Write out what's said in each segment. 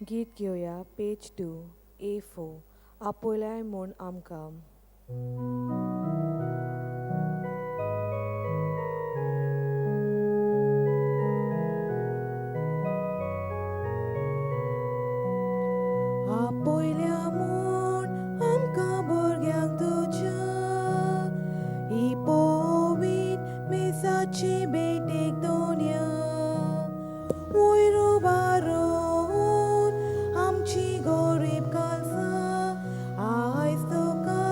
गीत घेवया पेज 2 A4 आपयल्याय म्हूण आमकां. आपयल्या म्हूण आमकां भुरग्यांक तुज्या ही पवित्र मिसाची भेटेक दोनया वयर उबारून आमची गरीब कालसां आयज तुका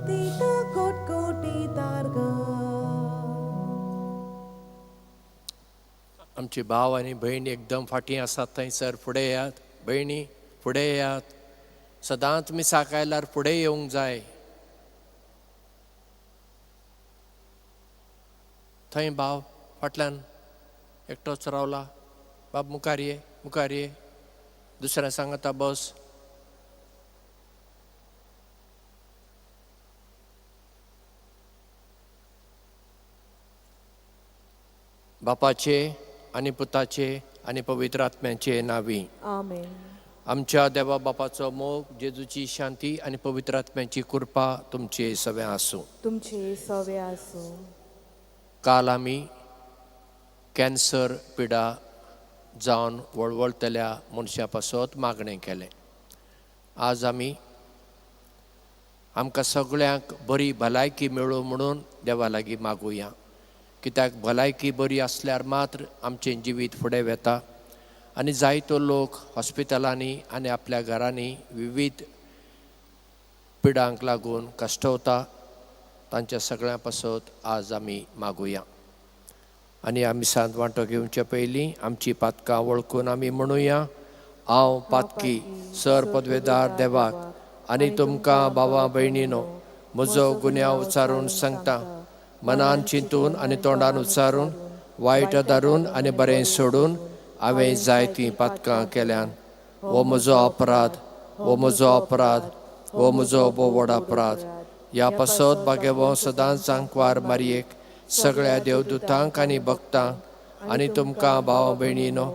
दिता कोटकोटी तारगां. आमचे भाव आनी भयण एकदम फाटीं आसात थंयसर फुडें येयात. भयणी फुडें येयात. सदांच मिसाक आयल्यार फुडें येवंक जाय. थंय भाव फाटल्यान एकटोच रावला. बाब मुखार ये, मुखार ये. दुसऱ्या सांगता बस. बापाचे आनी पुताचे आनी पवित्र आत्म्याचे नांवी. आमेन. आमच्या देवा बापाचो मोग, जेजूची शांती आनी पवित्र आत्म्याची कृपा तुमचे सगळें आसूं. तुमचे सगळें आसूं. काल आमी कॅन्सर पिडा जावन वळवळतल्या मनशां पासत मागणें केलें. आज आमी आमकां सगळ्यांक बरी भलायकी मेळूं म्हणून देवा लागीं मागुया. कित्याक भलायकी बरी आसल्यार मात्र आमचें जिवीत फुडें वता आनी जायतो लोक हॉस्पिटलांनी आनी आपल्या घरांनी विविध पिडांक लागून कश्टवता. तांच्या सगळ्यां पासत आज आमी मागुया. आनी आमी सांत वांटो घेवचे पयलीं आमची पातकां वळखून आमी म्हणुया, हांव पातकी सर पदवेदार देवाक आनी तुमकां भावा भयणीनो म्हजो गुन्यांव उच्चारून सांगता. मनान चिंतून आनी तोंडान उच्चारून, वायट धरून आनी बरें सोडून हांवें जायतीं पातकां केल्यान. हो म्हजो अपराध, हो म्हजो अपराध, हो म्हजो भोव व्हड अपराध. ह्या पासत भाग्यवो सदांच आंकवार मारयेक, सगळ्या देवदूतांक आनी भक्तांक आनी तुमकां भाव भयणीनो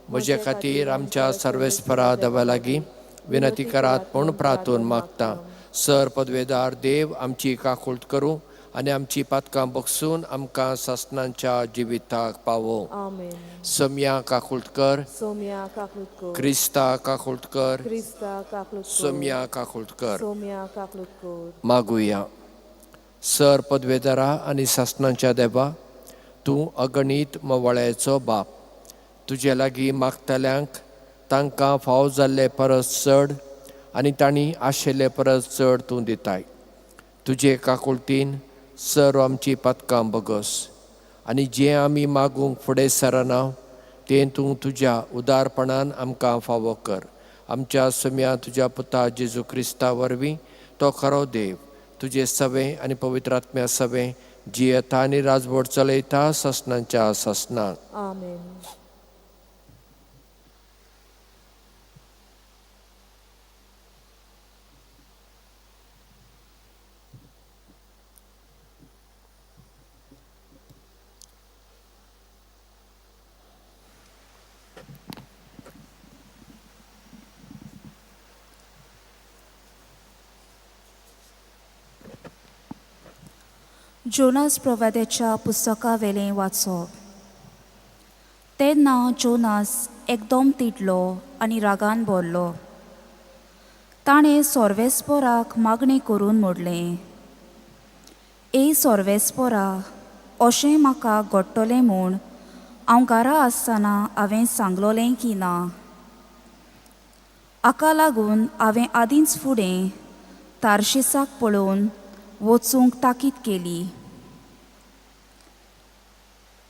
म्हजे खातीर आमच्या सर्वेस्परा देवा लागीं विनंती करात म्हूण प्रार्थून मागता. सर पदवेदार देव आमची काकूळट करूं आनी आमची पातकां बगसून आमकां सासणांच्या जिविताक पावोवं. आमेन. सोमया काकूळट कर. सोमया काकूळट कर. क्रिस्ता काकूळट कर. क्रिस्ता काकूळट कर. सोमया काकूळट कर. सोमया काकूळट कर. मागुया. सर पदवेदारा आनी सासणांच्या देवा, तूं अगणीत मवाळ्याचो बाप. तुजे लागीं मागतल्यांक तांकां फावो जाल्ले परस चड आनी तांणी आशिल्ले परस चड तूं दिताय. तुजे काकुळटीन सर आमची पातकां बगस आनी जें आमी मागूंक फुडें सरना तें तूं तुज्या उदारपणान आमकां फावो कर. आमच्या सुम्या तुज्या पुता जेजू क्रिस्ता वरवीं तो खरो देव तुजे सवें आनी पवित्र आत्म्या सवें जियेता आनी राजवट चलयता सासणांच्या सासणाक. आमेन. जोनास प्रवाद्याच्या पुस्तकावेलें वाचप. तेन्ना जोनास एकदम तिडलो आनी रागान भरलो. ताणें सोर्वेस्पोराक मागणी करून म्हणलें, ए सोर्वेस्पोरा, अशें म्हाका घडटलें म्हूण हांव घरा आसतना हांवें सांगलोलें की ना. हाका लागून हांवें आदींच फुडें तार्शिसाक पळोवन वचूंक ताकीद केली.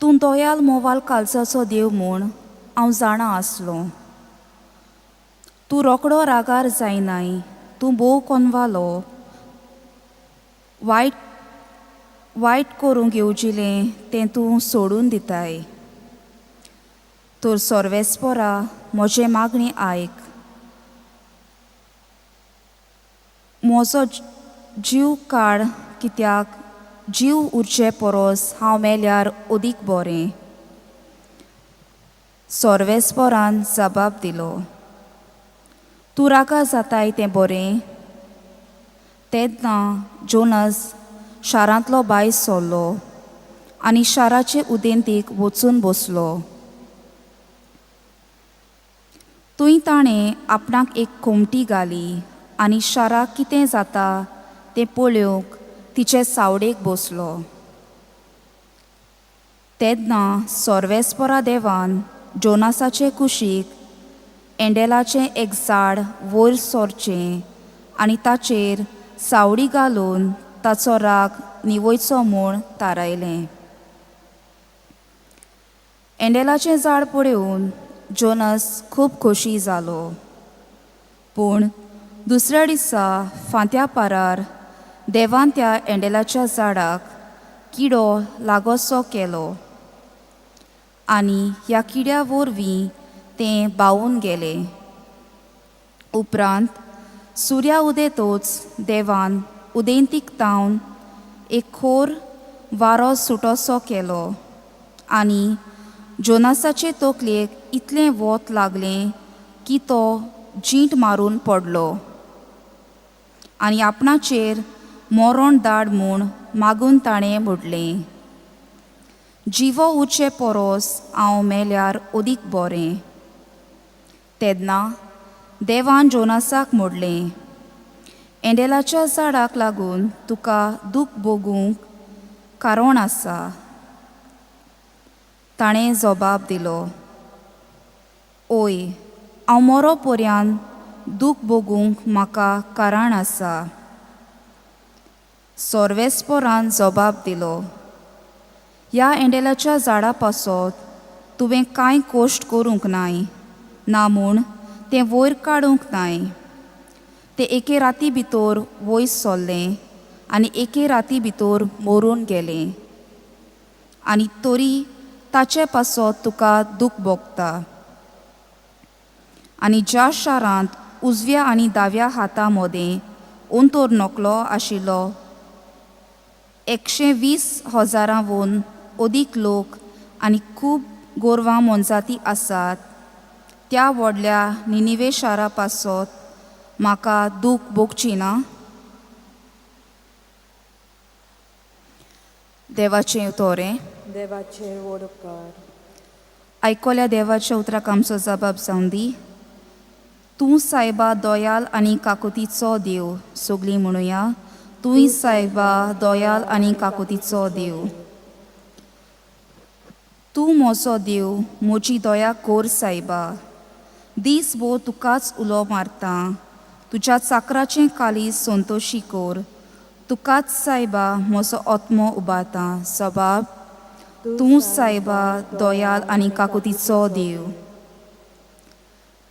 तूं दयाल मोवाल कालसाचो देव म्हूण हांव जाणा आसलो. तूं रोकडो रागार जायनाय, तूं भोव कोनवालो, वायट वायट करूंक येवजिलें तें तूं सोडून दिताय. तर सोर्वेस्पोरा म्हजें मागणी आयक. म्हजो जीव काड, कित्याक जीव उरचे परस हांव मेल्यार अदीक बरें. सोर्वेस्पोरान जबाब दिलो, तूं रागा जाताय तें बरें. तेन्ना जोनस शारांतलो भायर सरलो आनी शाराचे उदेंतीक वचून बसलो. थंय ताणें आपणाक एक कोमटी घाली आनी शाराक कितें जाता तें पळोवंक तिचे सावडेक बसलो. तेन्ना सोर्वेस्परा देवान जोनासाचे कुशीक एंडेलाचें एक झाड वयर सरचें आनी ताचेर सावडी घालून ताचो राग निवयचो म्हूण थारायलें. एंडेलाचें झाड पळोवन जोनस खूब खोशी जालो. पूण दुसऱ्या दिसा फांत्या पारार देवान त्या एंडेलाच्या झाडाक किडो लागोसो केलो आनी ह्या किड्या वरवीं तें बावून गेलें. उपरांत सुर्या उदेतोच देवान उदेंतीक तावन एक खोर वारो सुटोसो केलो आनी जोनासाचे तकलेक इतलें वत लागलें की तो जींट मारून पडलो आनी आपणाचेर मरण धाड म्हूण मागून ताणें म्हणलें, जिवो उरचे परोस हांव मेल्यार अदीक बरें. तेन्ना देवान जोनासाक म्हणलें, एंडेलाच्या झाडाक लागून तुका दूख भोगूंक कारण आसा. ताणें जबाब दिलो, ओय, हांव मरो पर्यान दूख भोगूंक म्हाका कारण आसा. सोर्वेस्पोरान जबाब दिलो, ह्या एंडेलाच्या झाडा पासत तुवें कांय कोश्ट करूंक नाय ना म्हूण तें वयर काडूंक नाय. तें एके राती भितर वयर सरलें आनी एके राती भितर मरून गेलें आनी तरी ताचे पासत तुका दूख भोगता. आनी ज्या शारांत उजव्या आनी दाव्या हाता मदें अंतर नकलो आशिल्लो 120,000 अदीक लोक आनी खूब गोरवां मोनजाती आसात त्या व्हडल्या निनिवे शारा पासत म्हाका दूख भोगची ना. देवाचें तोरें देवाचे व्हड उपकार. आयकोल्या देवाच्या उतराक आमचो जबाब जावन दी. तूं सायबा दयाल आनी काकुतीचो देव. सगळीं म्हणुया, तूंय सायबा दयाल आनी काकुतीचो देव. तूं म्हजो देव, म्हजी दया कोर सायबा. दीस भोर तुकाच उलो मारता, तुज्या चाकराचें काळीज संतोशी कोर. तुकाच सायबा म्हजो आत्मो उबारता. सबाब, तूं सायबा दयाल आनी काकुतीचो देव.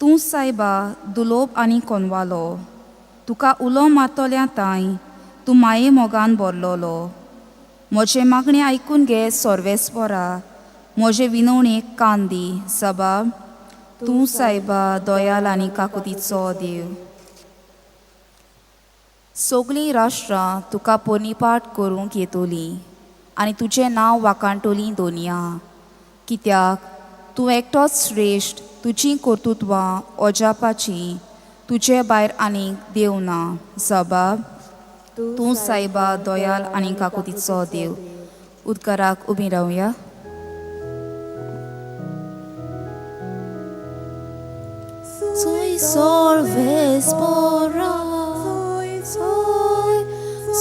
तूं सायबा दुलोब आनी कोनवालो, तुका उलो मारतल्या तांय तूं माये मोगान भरलोलो. म्हजें मागणें आयकून घे सोर्वेस्पोरा, म्हजे विनवणेक कान दी. सबाब, तूं सायबा दयाल आनी काकुतीचो देव. सगळीं राष्ट्रां तुका पोनीपाट करूंक येतलीं आनी तुजें नांव वाखाणटलीं दोनया. कित्याक तूं एकटोच श्रेश्ठ, तुजीं कर्तृत्वां अजापाचीं, तुजे भायर आनीक देव ना. जबाब, तूं सायबा दयाल आनी काकुतीचो देव. उदकाराक उबी रावया. Soy sorves pora, soy soy,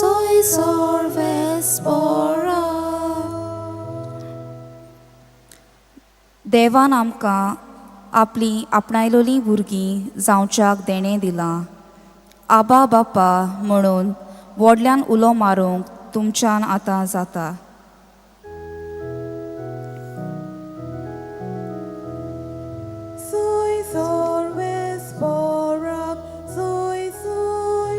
soy sorves pora. देवान आमकां आपली आपणायलोलीं भुरगीं जावच्याक देणें दिलां. आबा बापा म्हणून व्हडल्यान उलो मारूंक तुमच्यान आतां जाता. Soy sorves porak, soy soy,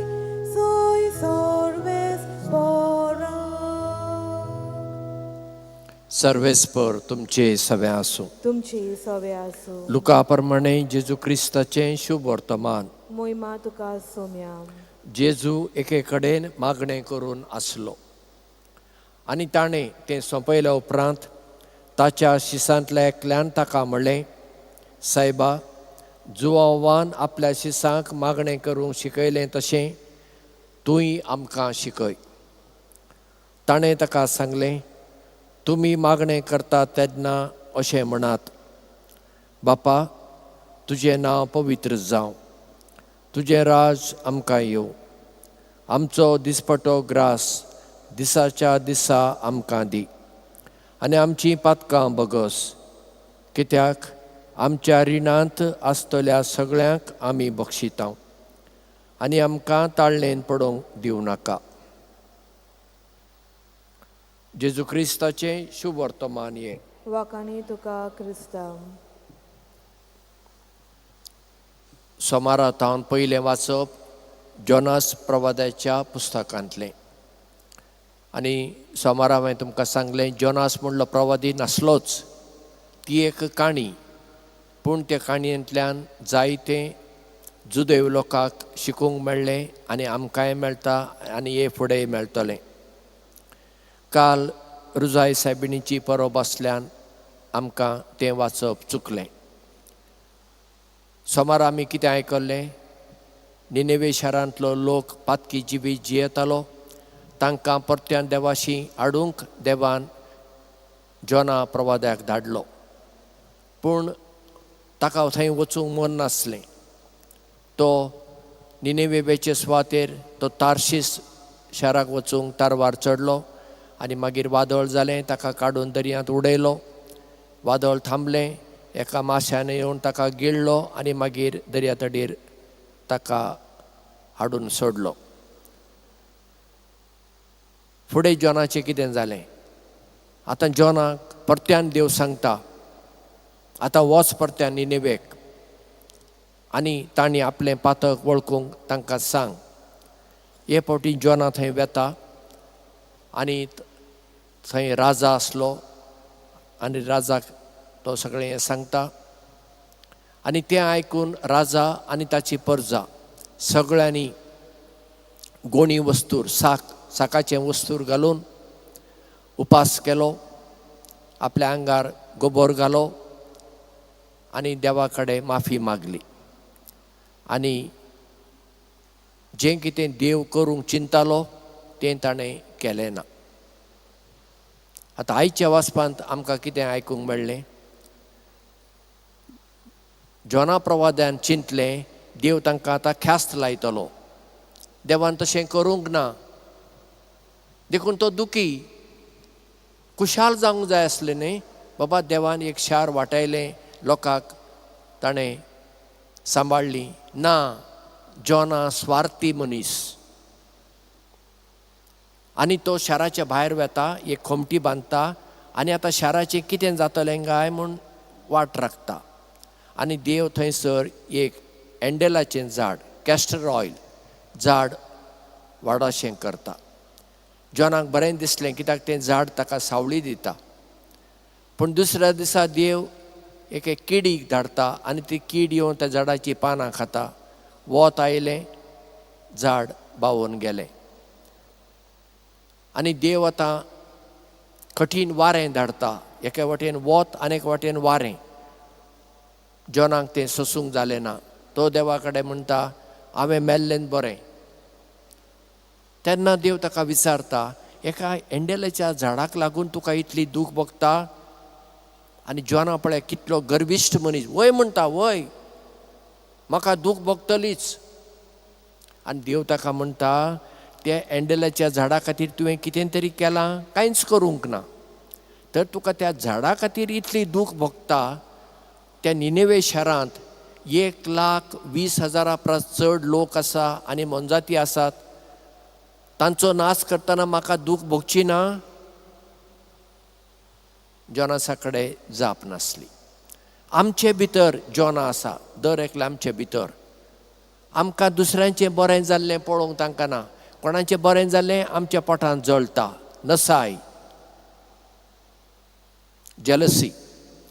soy sorves porak. सर्वेस्पर तुमचे सवें आसूं. तुमची सवे आसूं. लुका प्रमाणे जेजू क्रिस्ताचें शुभ वर्तमान. मोहिमा तुका सोम्या. जेजू एके कडेन मागणें करून आसलो आनी ताणें तें सोंपयल्या उपरांत ताच्या शिसांतल्या एकल्यान ताका म्हणलें, सायबा, जुवांवान आपल्या शिसांक मागणें करूंक शिकयलें तशें तूंय आमकां शिकय. ताणें ताका सांगलें, तुमी मागणें करतात तेन्ना अशें म्हणात, बापा तुजें नांव पवित्र जावं, तुजें राज आमकां येवं, आमचो दिसपटो ग्रास दिसाच्या दिसा आमकां दी आनी आमचीं पातकां बगस, कित्याक आमच्या रिणांत आसतल्या सगळ्यांक आमी बक्षितांव आनी आमकां ताळणेन पडोवंक दिवं नाका. जेजू क्रिस्ताचें शुभ वर्तमान हें. वाखाणी तुका क्रिस्तांव. सोमारा थावन पयलें वाचप जोनास प्रवादाच्या पुस्तकांतलें. आनी सोमारा हांवें तुमकां सांगलें जोनास म्हणलो प्रवादी नासलोच, ती एक काणी, पूण त्या काणयेंतल्यान जायतें जुदेव लोकांक शिकूंक मेळ्ळें आनी आमकांय मेळटा आनी हे फुडेंय मेळटलें. काल रुजाय सायबिणीची परब आसल्यान आमकां तें वाचप चुकलें. सोमारा आमी कितें आयकल्लें? निनेवे शारांतलो लोक पातकी जिवीत जियेतालो, तांकां परत्यान देवाशी हाडूंक देवान जोना प्रवाद्याक धाडलो, पूण ताका थंय वचूंक मन नासलें. तो निनेवेचे सुवातेर तो तार्शीस शाराक वचूंक तारवार चडलो आनी मागीर वादळ जालें, ताका काडून दर्यांत उडयलो. वादळ थांबलें, एका माश्यान येवन ताका गिळ्ळो आनी मागीर दर्या तडीर ताका हाडून सोडलो. फुडें जॉनाचें कितें जालें? आतां जॉनाक परत्यान देव सांगता, आतां वच परत्यान निनेवेक आनी तांणी आपलें पातक वळखूंक तांकां सांग. हे फावटी जॉना थंय वेता आनी थंय राजा आसलो आनी राजाक तो सगळें हें सांगता आनी तें आयकून राजा आनी ताची परजा सगळ्यांनी गोणी वस्तूर साकाचें वस्तूर घालून उपास केलो, आपल्या आंगार गोबोर घालो आनी देवा कडेन माफी मागली. आनी जें कितें देव करूंक चिंतालो तें ताणें केलें ना. आतां आयच्या वाचपांत आमकां कितें आयकूंक मेळ्ळें? जोना प्रवाद्यान चिंतलें देव तांकां आतां ख्यास्त लायतलो, देवान तशें करूंक ना, देखून तो दुखी खुशाल जावंक जाय आसलें न्ही. बाबा देवान एक शार वाटायलें, लोकांक ताणें सांबाळ्ळी ना. जोना स्वार्थी मनीस आनी तो शाराच्या भायर वेता, एक खोमटी बांदता आनी आतां शाराचें कितें जातलें काय म्हूण वाट राखता. आनी देव थंयसर एक एंडेलाचें झाड, कॅस्टर ऑयल झाड वाडाशें करता. जॉनाक बरें दिसलें कित्याक तें झाड ताका सावळी दिता. पूण दुसऱ्या दिसा देव एके किडीक धाडटा आनी ती कीड येवन त्या झाडाचीं पानां खाता. वत आयलें, झाड बावून गेलें. आनी देव आतां कठीण वारें धाडटा, एके वाटेन वत आनी एके वाटेन वारें. जॉनाक तें सोसूंक जालें ना. तो देवा कडेन म्हणटा, हांवें मेल्लें बरें. तेन्ना देव ताका विचारता, एका एंडेलाच्या झाडाक लागून तुका इतली दूख भोगता? आनी जॉना पळय कितलो गर्विश्ट मनीस, वय म्हणटा, वय म्हाका दूख भोगतलीच. आनी देव ताका म्हणटा, त्या एंडेलाच्या झाडा खातीर तुवें कितें तरी केलां? कांयच करूंक ना. तर तुका त्या झाडा खातीर इतली दूख भोगता. त्या निनेवे शारांत 1,20,000 परस चड लोक आसा आनी मोनजाती आसात, तांचो नाश करतना म्हाका दूख भोगची ना? जॉनासा कडेन जाप नासली. आमचे भितर जॉना आसा, दर एकल्या आमचे भितर. आमकां दुसऱ्यांचें बरें जाल्लें पळोवंक तांकां ना. कोणाचें बरें जाल्लें आमच्या पोटांत जळटा, नसाय, जेलसी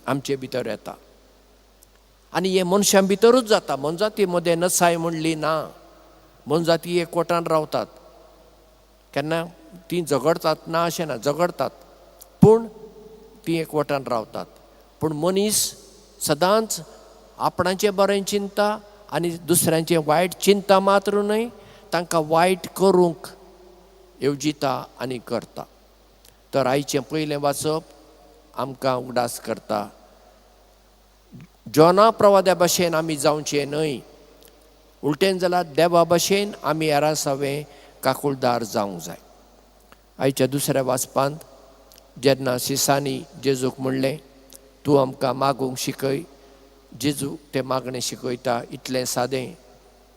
आमचे भितर येता. आनी हे मनशां भितरूच जाता. मोनजाती मदें नसाय म्हणली ना. मोनजाती एकवटान रावतात, केन्ना तीं झगडतात ना अशें ना, झगडतात, पूण तीं एकवटान रावतात. पूण मनीस सदांच आपणाचें बरें चिंता आनी दुसऱ्यांचें वायट चिंता मात्र न्हय, तांकां वायट करूंक येवजिता आनी करता. तर आयचें पयलें वाचप आमकां उगडास करता, जोना प्रवाद्या भशेन आमी जावचें न्हय, उलटेन जाल्यार देवा भशेन आमी हेरां काकुळदार जावंक जाय. आयच्या दुसऱ्या वाचपांत जेन्ना शिसांनी जेजूक म्हणलें, तूं आमकां मागूंक शिकय, जेजू तें मागणें शिकयता. इतलें सादें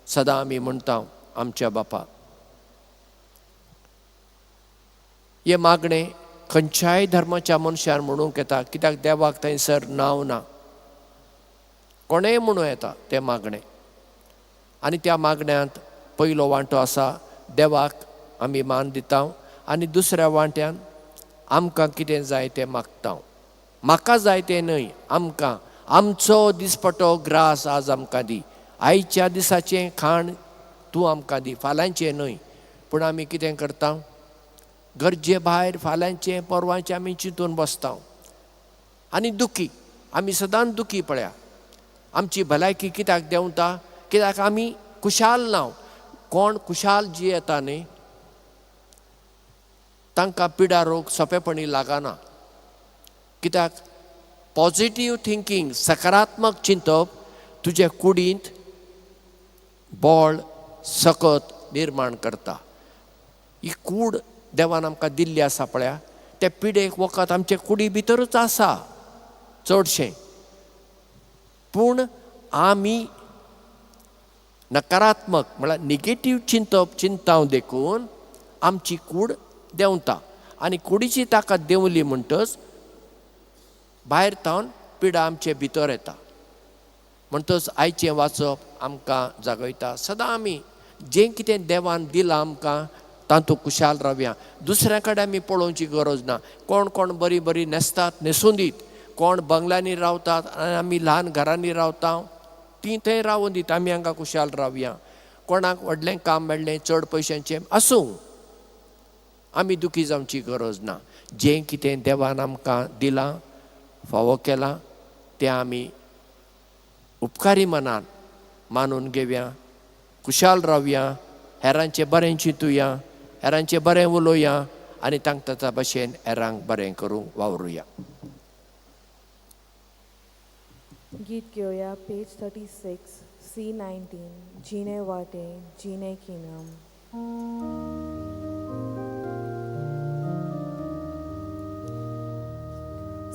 सदां आमी म्हणटा आमच्या बापा. हें मागणें खंयच्याय धर्माच्या मनशान म्हणूंक येता, कित्याक देवाक थंयसर नांव ना, कोणेंय म्हणूं येता तें मागणें. आनी त्या मागण्यांत पयलो वांटो आसा देवाक आमी मान दिता आनी दुसऱ्या वांट्यान आमकां कितें जाय तें मागता. म्हाका जाय तें न्हय, आमकां आमचो दिसपटो ग्रास आज आमकां दी, आयच्या दिसाचें खाण तूं आमकां दी, फाल्यांचें न्हय. पूण आमी कितें करता, गरजे भायर फाल्यांचें परवांचें आमी चिंतून बसता आनी दुखी, आमी सदांच दुखी पळया. आमची भलायकी कित्याक देंवता, कित्याक आमी खुशाल ना. कोण खुशाल जियेता न्ही तांकां पिडा रोग सोंपेपणी लागना, कित्याक पॉजिटीव थिंकींग, सकारात्मक चिंतप तुजे कुडींत बळ सकत निर्माण करता. ही कूड देवान आमकां दिल्ली आसा पळया, त्या पिडेक वखद आमचे कुडी भितरूच आसा चडशें, पूण आमी नकारात्मक म्हळ्यार निगेटीव चिंतप चिंताव देखून आमची कूड देंवता आनी कुडीची ताकद देंवली म्हणटच भायर तावन पिडा आमचे भितर येता. म्हणटच आयचें वाचप आमकां जागयता, सदां आमी जें कितें देवान दिलां आमकां तातूंत खुशाल रावया. दुसऱ्या कडेन आमी पळोवची गरज ना. कोण कोण बरीं बरीं न्हेसतात न्हेसून दीत, कोण बंगल्यांनी रावतात आनी आमी ल्हान घरांनी रावता, तीं थंय रावून दीत, आमी हांगा खुशाल रावया. कोणाक व्हडलें काम मेळ्ळें चड पयशांचें आसूं, आमी दुखी जावची गरज ना. जें कितें देवान आमकां दिलां फावो केलां तें आमी उपकारी मनान मानून घेवया, खुशाल रावया, हेरांचें बरें चिंतुया, हेरांचें बरें उलोवया आनी तांकां ताच्या भशेन हेरांक बरें करूंक वावरुया. गीत घेवया पेज 36 C19, जिणे वाटे जिणे किनम.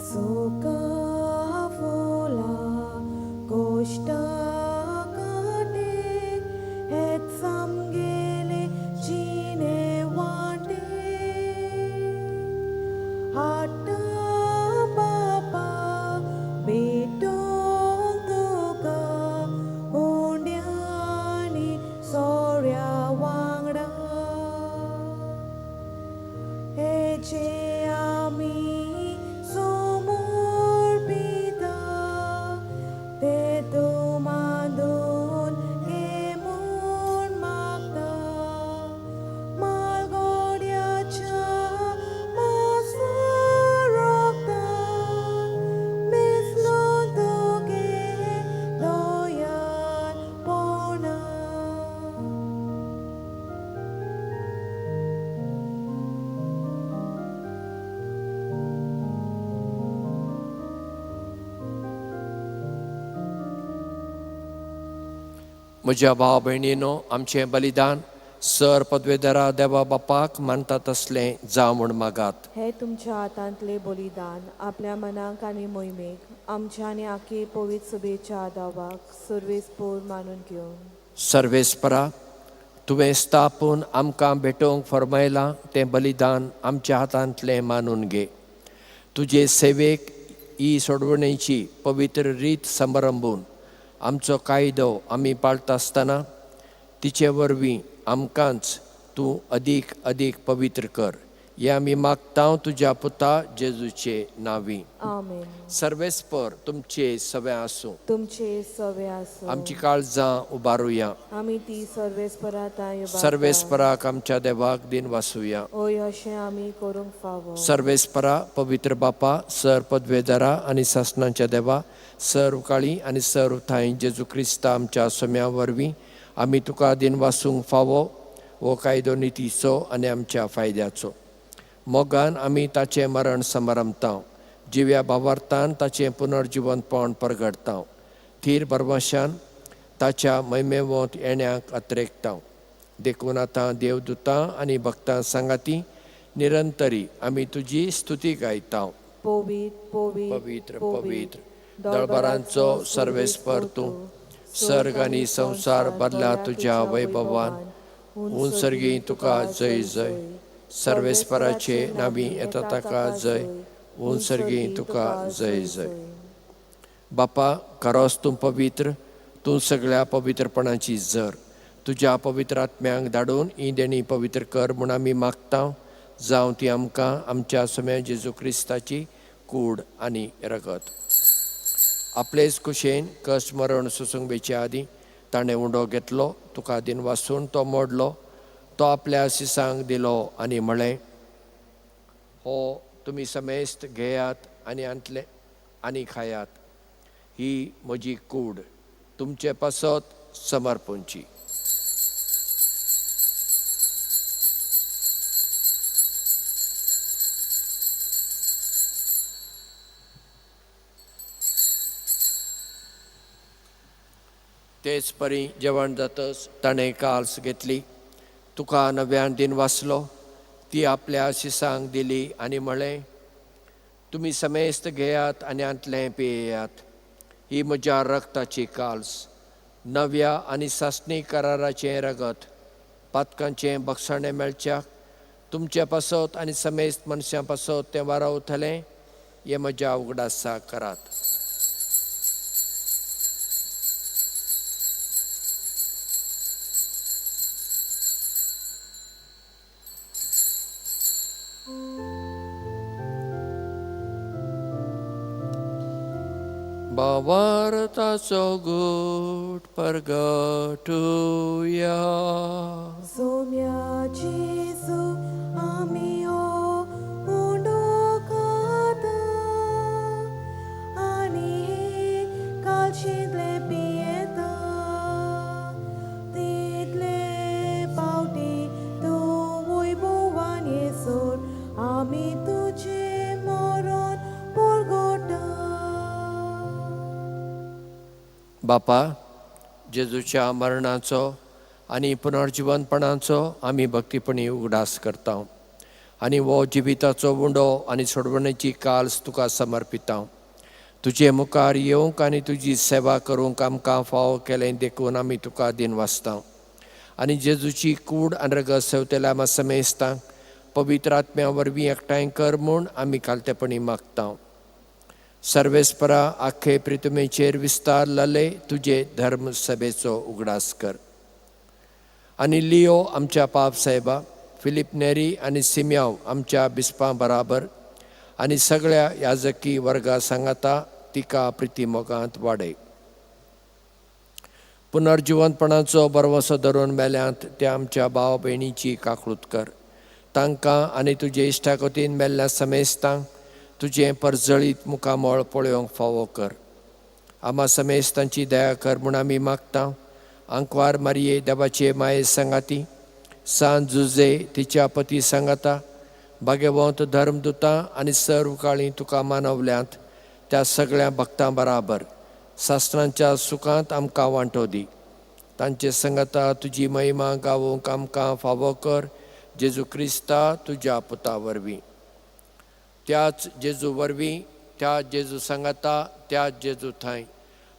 सुका फुला गोश्टा काटे हेच आमगेले जिणे वाटे, हाडटा बापा भेटोंक तुका उंड्यांनी सोऱ्या वांगडा, हेचे आमी समर्पिता ते तूं मांदून घे म्हूण मागता, मालगोड्याच्या मासा रोगतान मिसळून तुगे दयाळपणा. म्हज्या भाव भयणीनो, आमचें बलिदान सर पदवेदारा देवा बापाक मानता तसलें जावं म्हूण मागात. हे तुमच्या हातांतलें बलिदान आपल्या मनाक आनी मोहिमेक आमच्या आनी आखे पवित्र सभेच्या आदावाक सर्वेस्पोर मानून घेवन. सर्वेस्परा, तुवें स्थापून आमकां भेटोवंक फर्मायलां तें बलिदान आमच्या हातांतलें मानून घे. तुजे सेवेक ही सोडवणेची पवित्र रीत समारंभून आमचो कायदो आमी पाळटा आसतना तिचे वरवीं आमकांच तूं अदीक अदीक पवित्र कर. हें आमी मागता तुज्या पुता जेजूचे नांवी. आमेन. सर्वेस्पर तुमचे सवे आसूं. तुमचे सवे आसूं. आमची काळजां उबारुया. आमी ती सर्वेस्परा तांय. सर्वेस्पराक आमच्या देवाक दिन वासुया. ओय, अशें आमी करूंक फावो. सर्वेस्परा, पवित्र बापा, सर पदवेदारा आनी सासणाच्या देवा, सर्व काळी आनी सर्व थांय जेजू क्रिस्ता आमच्या सोम्या वरवीं आमी तुका दिन वासूंक फावो. हो कायदो नितीचो आनी आमच्या फायद्याचो. मोगान आमी ताचें मरण समारंभता, जिव्या भावार्थान ताचें पुनर्जिवंतपण परगडता, थीर भरवशान ताच्या मैमेवोंत येण्याक अत्रेकता. देखून आतां देवदूतां आनी भक्तां सांगाती निरंतरी आमी तुजी स्तुती गायता. पवित्र, पवित्र, पवित्र, पवित्र, दळबरांचो सर्वेस्पर तूं, सर्ग आनी संवसार भरला तुज्या वैभवान. उंसर्गी तुका जय जय. सर्वेस्पराचे नावी येता ताका जय. उंसर्गी तुका जय जय. बापा, खरोच तूं पवित्र, तूं सगळ्या पवित्रपणाची जर. तुज्या पवित्र आत्म्यांक धाडून ही देणी पवित्र कर म्हूण आमी मागता. जावं ती आमकां आमच्या सम्या जेजू क्रिस्ताची कूड आनी रगत. आपलेच कुशेन कश्ट मरण सोसूंक वेचे आदीं ताणें उंडो घेतलो, तुका दिन वासून तो मोडलो, तो आपल्या शिसांक दिलो आनी म्हळें, हो तुमी समेस्त घेयात आनी आंतले आनी खायात. ही म्हजी कूड तुमचे पासत समर्पणची. तेच परी जेवण जातच ताणें काल्स घेतली, तुका नव्यान दिन वाचलो, ती आपल्या शिसांक दिली आनी म्हळें, तुमी समेस्त घेयात आनी आंतलें पियेयात. ही म्हज्या रक्ताची काल्स, नव्या आनी सासणी कराराचें रगत, पातकांचें बक्षाणें मेळच्याक तुमचे पासत आनी समेस्त मनशां पासत तें वारावतलें. हें म्हज्या उगडासा करात. भावार्थाचो गूट परगटुया. सोम्या जेजू, आमी हो उंडो खाता आनी हे कालशींतले पियेता. तितले पावटी तूं वैभवान येसर आमी तुजें मरण परगटा. बापा, जेजूच्या मरणाचो आनी पुनर्जिवनपणाचो आमी भक्तीपणी उगडास करता आनी हो जिविताचो उंडो आनी सोडवणेची काल्स तुका समर्पिता. तुजे मुखार येवंक आनी तुजी सेवा करूंक आमकां फावो केलें देखून आमी तुका दिन वाचता. आनी जेजूची कूड आनी रगत सेवतेल्या आमा समेस्तांक पवित्र आत्म्या वरवीं एकठांय कर म्हूण आमी खालतेपणी मागता. सर्वेस्परा, आख्खे प्रितुमेचेर विस्तारलेले तुजे धर्म सभेचो उगडास कर. आनी लियो आमच्या पाप साहेबा, फिलीप नेरी आनी सिम्याव आमच्या बिस्पां बराबर आनी सगळ्या याजकी वर्गा सांगाता तिका प्रिती मोगांत वाडय. पुनर्जिवंतपणाचो बरवसो धरून मेल्यांत त्या आमच्या भाव भयणीची काकळूत कर. तांकां आनी तुजे इश्टागतीन मेल्ल्या समेस्तांक तुजें परजळीत मुखामळ पळोवंक फावो कर. आमा समेस्तांची दया कर म्हूण आमी मागता. आंकवार मारये देवाचे माये सांगाती, सान जुजे तिच्या पती सांगाता, भाग्यवंत धर्मदुतां आनी सर्व काळी तुका मानवल्यांत त्या सगळ्या भक्तां बराबर शास्त्रांच्या सुखांत आमकां वांटो दी. तांचे संगता तुजी महिमा गावोवंक आमकां फावो कर, जेजू क्रिस्ता तुज्या पुता वरवीं. त्याच जेजू वरवीं, त्या जेजू सांगाता, त्या जेजू थंय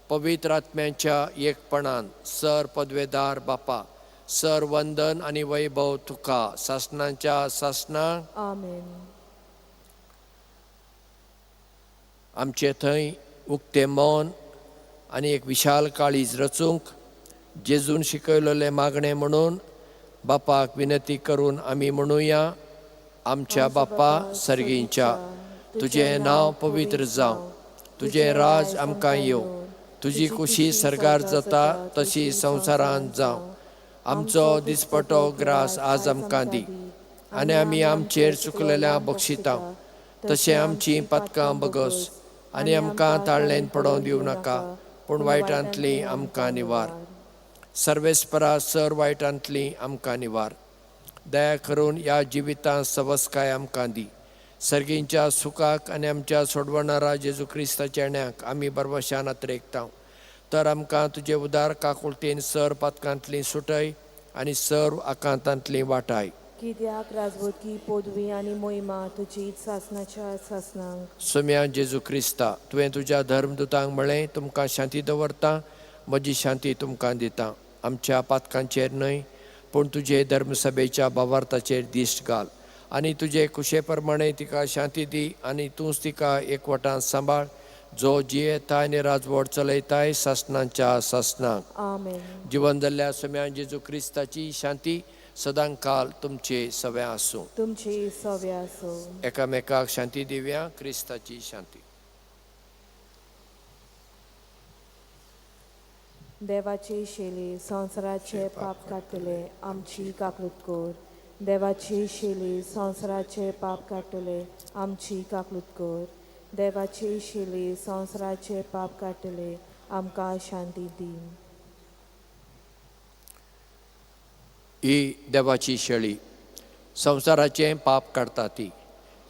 पवित्र आत्म्यांच्या एकपणान सर पदवेदार बापा, सर वंदन आनी वैभव तुका सासणाच्या सासणां. आमेन. आमचे थंय उक्तें मन आनी एक विशाल काळीज रचूंक जेजून शिकयलेलें मागणें म्हणून बापाक विनंती करून आमी म्हणुया. आमच्या बापा सर्गींच्या, तुजें नांव पवित्र जावं, तुजें राज आमकां येवं, तुजी कुशी सर्गार जाता तशी संवसारांत जावं. आमचो दिसपटो ग्रास आज आमकां दी, आनी आमी आमचेर चुकलेल्या बक्षिता तशें आमचीं पातकां बगस, आनी आमकां ताळ्ळेन पडोवंक दिवं नाका, पूण वायटांतली आमकां निवार. सर्वेस्परा सर वायटांतली आमकां निवार. दया करून ह्या जिवितांत सवस्काय आमकां दी. सर्गींच्या सुखाक आनी आमच्या सोडवणारा जेजू क्रिस्ताच्या ण्याक आमी बरवशान अत्रेकता. तर आमकां तुजे उदार काकुळतेन सर पातकांतली सुटय आनी सर्व आकांतांतली वाटाय. कित्याक राजवतकी पदवी आनी मोहिमा तुजी सासनाच्या सासनांक. सोम्या जेजू क्रिस्ता, तुवें तुज्या धर्मदुतांक म्हळें, तुमकां शांती दवरता, म्हजी शांती तुमकां दिता. आमच्या पातकांचेर न्हय, पूण तुजे धर्मसभेच्या भावार्थाचेर दिश्ट घाल आनी तुजे कुशे प्रमाणे तिका शांती दी, आनी तूंच तिका एकवटान सांबाळ, जो जियेता आनी राजवट चलयताय सासनाच्या सासनाक. आमेन. जिवन जाल्ल्या सोम्या जेजू क्रिस्ताची शांती सदांकाल तुमचे सव्या आसूं. तुमची सव्या आसूं. एकामेकाक शांती दिवया. क्रिस्ताची शांती. देवाची शेली संवसाराचे पाप काडटले, आमची काकूत कर. देवाची शेली संवसाराचे पाप काडटले, आमची काकूत कर. देवाची शेली संवसाराचे पाप काडटले, आमकां शांती दी. ही देवाची शेळी संवसाराचें पाप काडटा. ती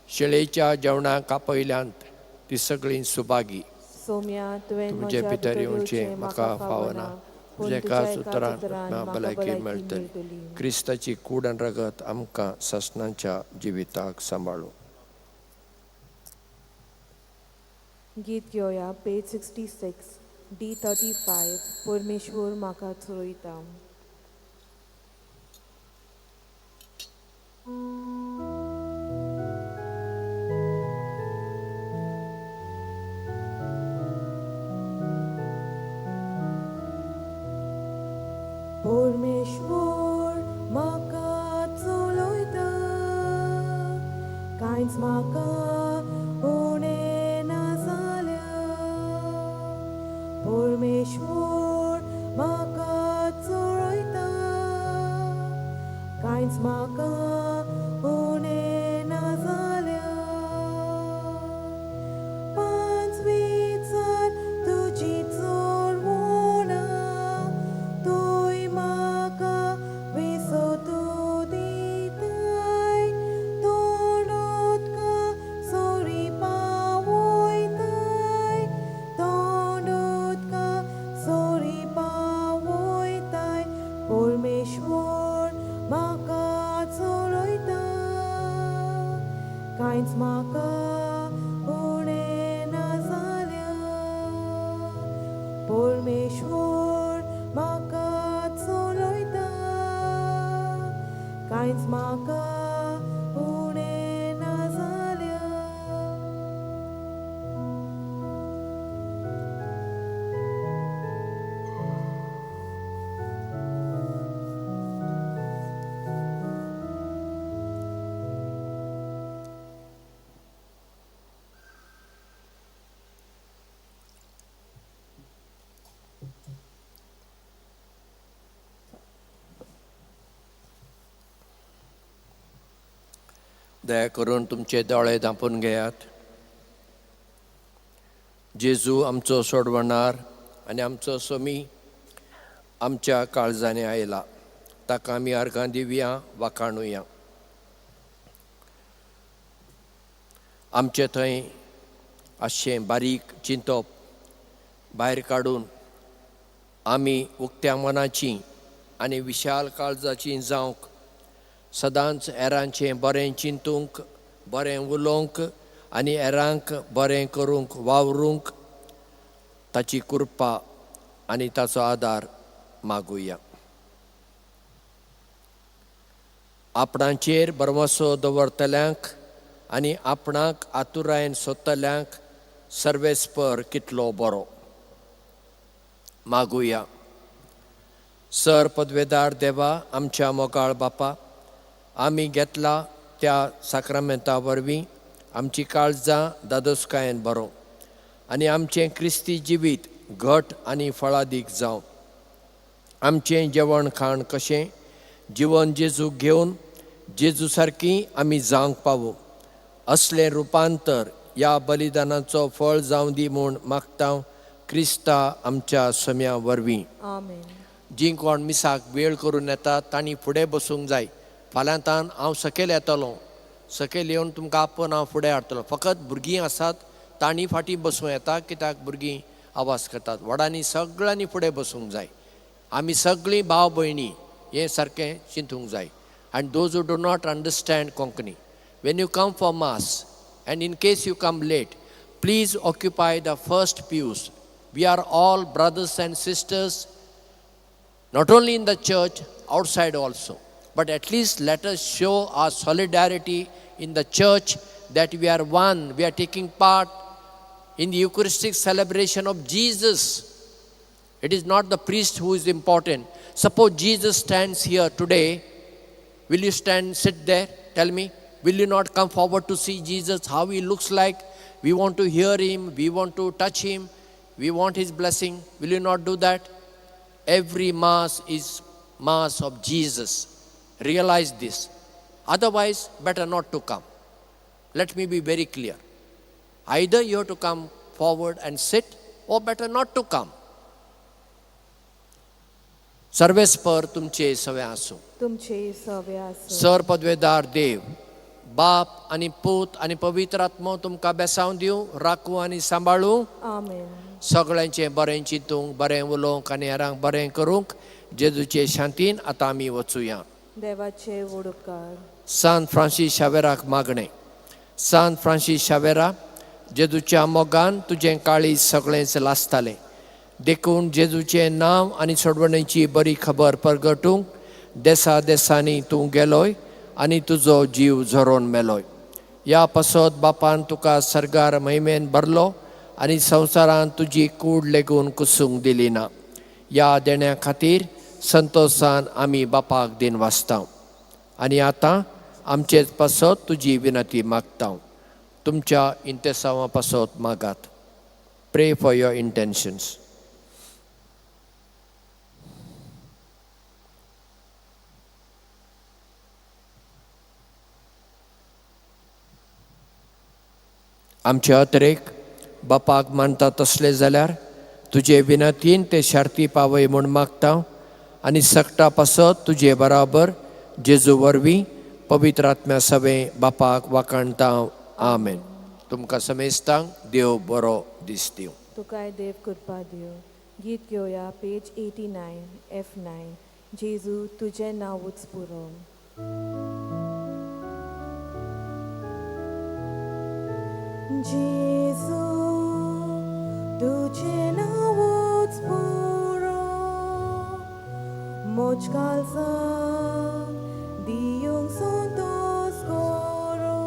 शेळेच्या जेवणाक आपयल्यांत ती सगळीं सुभागी. सोम्या, तुवें तुमचे भितर येवचें म्हाका फावना, तुज्या एकाच उतरान म्हाका भलायकी मेळटली. क्रिस्ताची कूड आनी रगत आमकां सासणाच्या जिविताक सांबाळूं. गीत घेवया पेज 66 D35. परमेश्वर म्हाका चोयता. परमेश्वर म्हाका चलयता, कांयच म्हाका उणें ना जाल्या. परमेश्वर म्हाका चलयता, कांयच म्हाका उणें ना जाल्या. पांचवीचार तुजी चोरवणां, तूंय म्हाका विसोतू दिताय, तोंड उदका सोरी पावयताय, तोंड उदका सोरी पावयताय. परमेश्वर म्हाका चलयता, कांयच म्हाका उणें ना जाल्या. परमेश्वर म्हाका चलयता, कांयच म्हाका उणें ना जाल्या. दया करून तुमचे दोळे धांपून घेयात. जेजू आमचो सोडवणार आनी आमचो सोमी आमच्या काळजांनी आयला, ताका आमी अर्गां दिवया, वाखाणुया. आमचे थंय आसचें बारीक चिंतप भायर काडून आमी उक्त्या मनाची आनी विशाल काळजाची जावंक, सदांच हेरांचें बरें चिंतूंक, बरें उलोवंक आनी हेरांक बरें करूंक वावरूंक ताची कृपा आनी ताचो आदार मागुया. आपणाचेर भरवंसो दवरतल्यांक आनी आपणाक आतुरायेन सोदतल्यांक सर्वेस्पर कितलो बरो. मागुया. सर पदवेदार देवा, आमच्या मोगाळ बापा, आमी घेतला त्या साक्रामेंता वरवीं आमची काळजां दादोसकायेन बरोवं आनी आमचें क्रिस्ती जिवीत घट आनी फळादीक जावं. आमचें जेवण खाण कशें जिवन जेजूक घेवन जेजू सारकी आमी जावंक पावूं असलें रुपांतर ह्या बलिदानाचो फळ जावं दी म्हूण मागता क्रिस्ता आमच्या सम्या वरवीं. आमेन. जीं कोण मिसाक वेळ करून येतात तांणी फुडें बसूंक जाय. फाल्यांतान हांव सकयल येतलो, सकयल येवन तुमकां आपोवन हांव फुडें हाडटलो. फकत भुरगीं आसात तांणी फाटीं बसूं येता, कित्याक भुरगीं आवाज करतात. व्हडांनी सगळ्यांनी फुडें बसूंक जाय. आमी सगळीं भाव भयणी हें सारकें चिंतूंक जाय. आनी those who do not understand Konkani, when you come for mass and in case you come late, please occupy the first pews. We are all brothers and sisters, not only in the church, outside also. But at least let us show our solidarity in the church that we are one, we are taking part in the Eucharistic celebration of Jesus. It is not the priest who is important. Suppose Jesus stands here today, will you stand, sit there? Tell me. Will you not come forward to see Jesus, how he looks like? We want to hear him, we want to touch him, we want his blessing. Will you not do that? Every Mass is Mass of Jesus. Realize this. Otherwise, better not to come. Let me be very clear. Either you have to come forward and sit, or better not to come. सर्वेस्पर तुमचे सवे आसूं. तुमचे सवे आसूं. Sir पदवेदार देव बाप आनी पूत आनी पवित्र आत्मो तुमकां बेसांव दिवं, राखूं आनी सांबाळूं. आमेन. सगळ्यांचें बरें चिंतूंक, बरें उलोवंक आनी हेरांक बरें करूंक जेजूचे शांतीन आतां आमी वचुया. देवाचे व्हड उपकार. सान फ्रांसीस शावेराक मागणें. सान फ्रांसीस शावेरा, जेजूच्या मोगान तुजें काळीज सगळेंच लासतालें, देखून जेजूचें नांव आनी सोडवणेची बरी खबर परगटूंक देसा देसांनी तूं गेलोय आनी तुजो जीव झरोवन मेलोय. ह्या पासत बापान तुका सर्गार महिमेन भरलो आनी संवसारांत तुजी कूड लेगून कुसूंक दिली ना. ह्या देण्या खातीर संतोशान आमी बापाक दिन वाचता आनी आतां आमचेच पासत तुजी विनंती मागता. तुमच्या इंतेसांवा पासत मागात. Pray for your intentions. आमचे अत्रेक बापाक मानता तसले जाल्यार तुजे विनंतीन ते शार्ती पावय म्हूण मागता आनी सगटा पासत तुजे बराबर जेजू वरवीं पवित्र आत्म्या सवें बापाक वाखाणता. आमेन. तुमकां समेस्तांक देव बरो दीस दिवं. तुकाय देव कृपा दिवं. गीत घेवया पेज 89 F9. जेजू तुजें नांवूच पुरो. जेजू तुजें नांवूच पुरो, म्हज काळजाक दिवंक संतोस करो.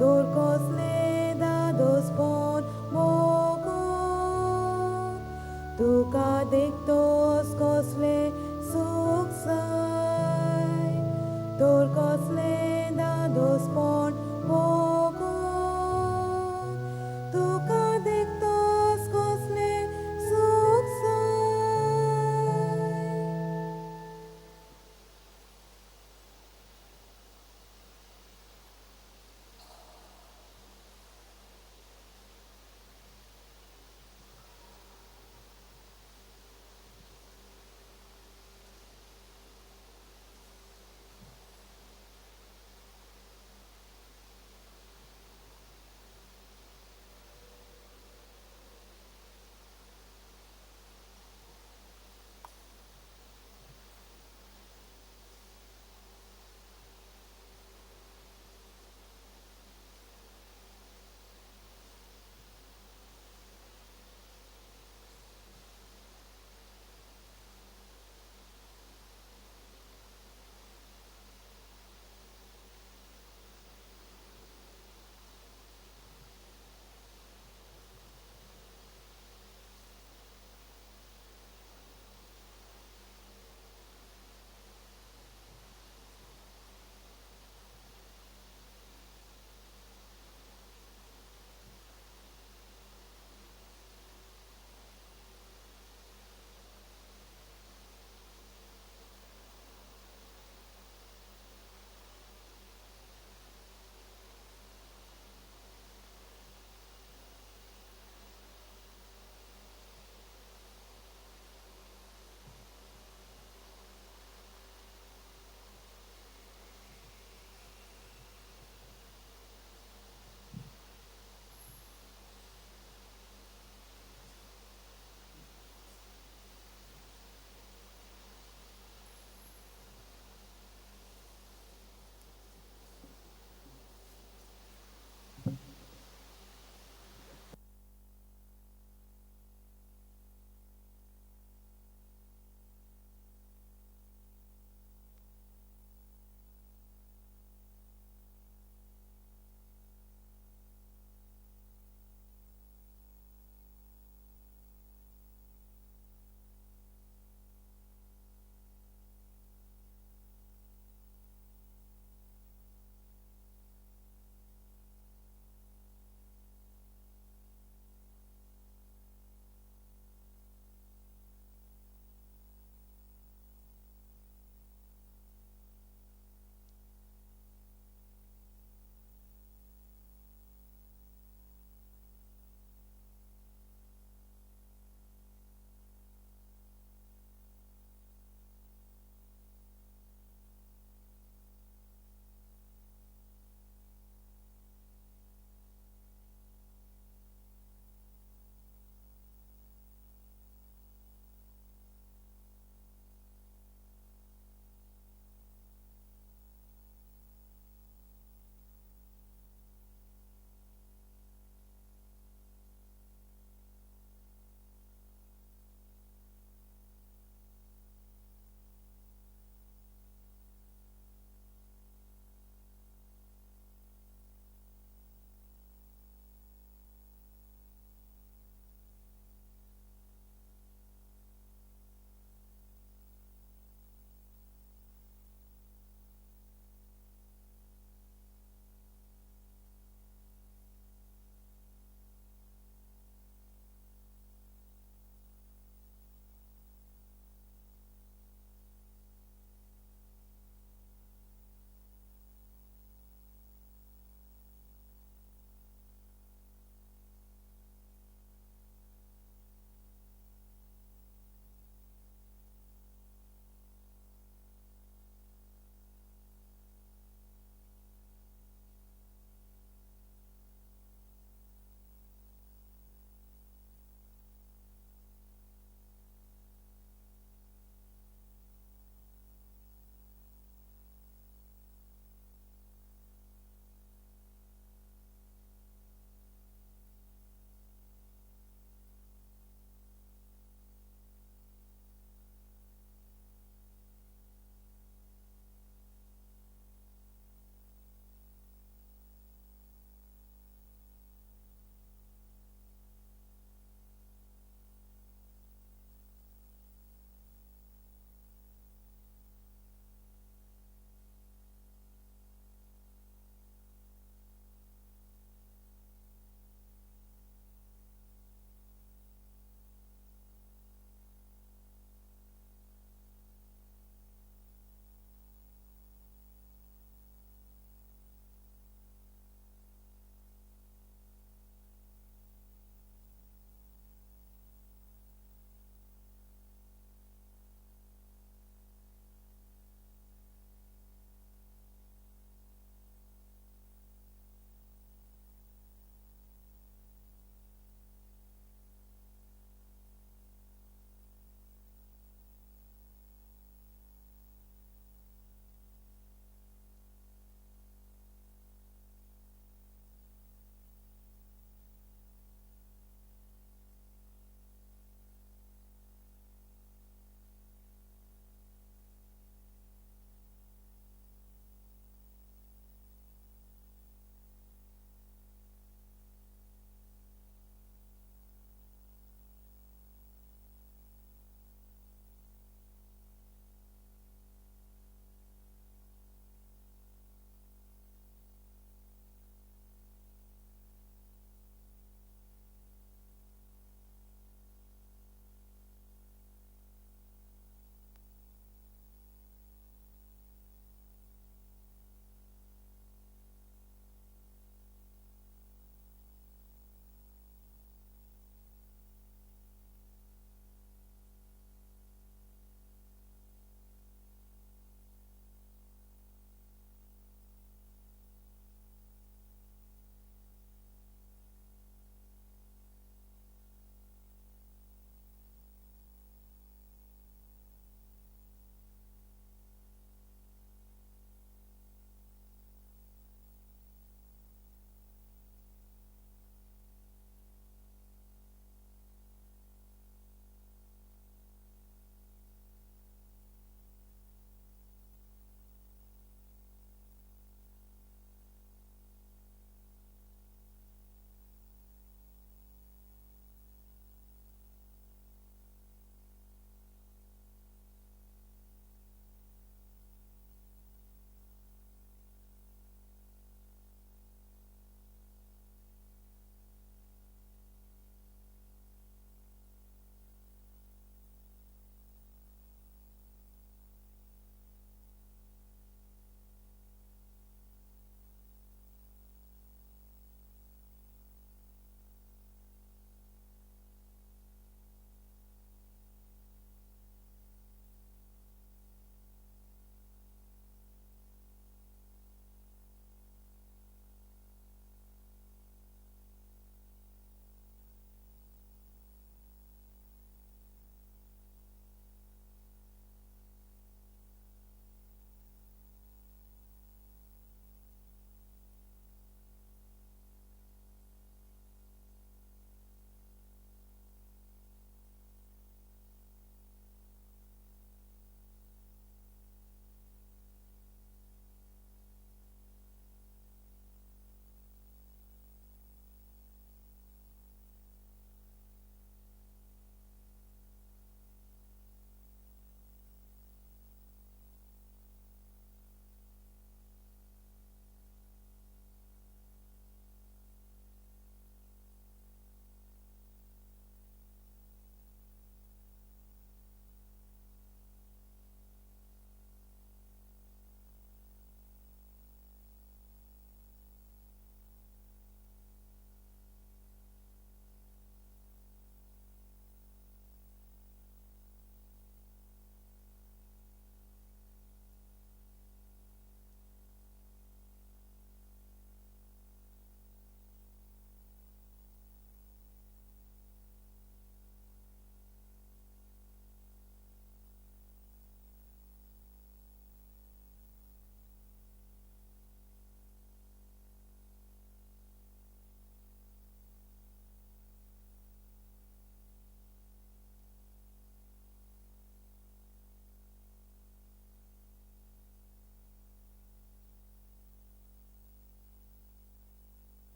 तर कसलें दादोसपण मोगो, तुका देखतोस कसलें सूख जाय. तर कसलें दादोसपण मोगो, तुका देखतोस कसलें सूख जाय.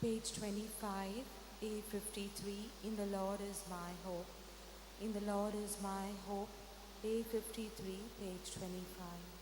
Page 25, A53, In the Lord is my hope. In the Lord is my hope, A53, page 25.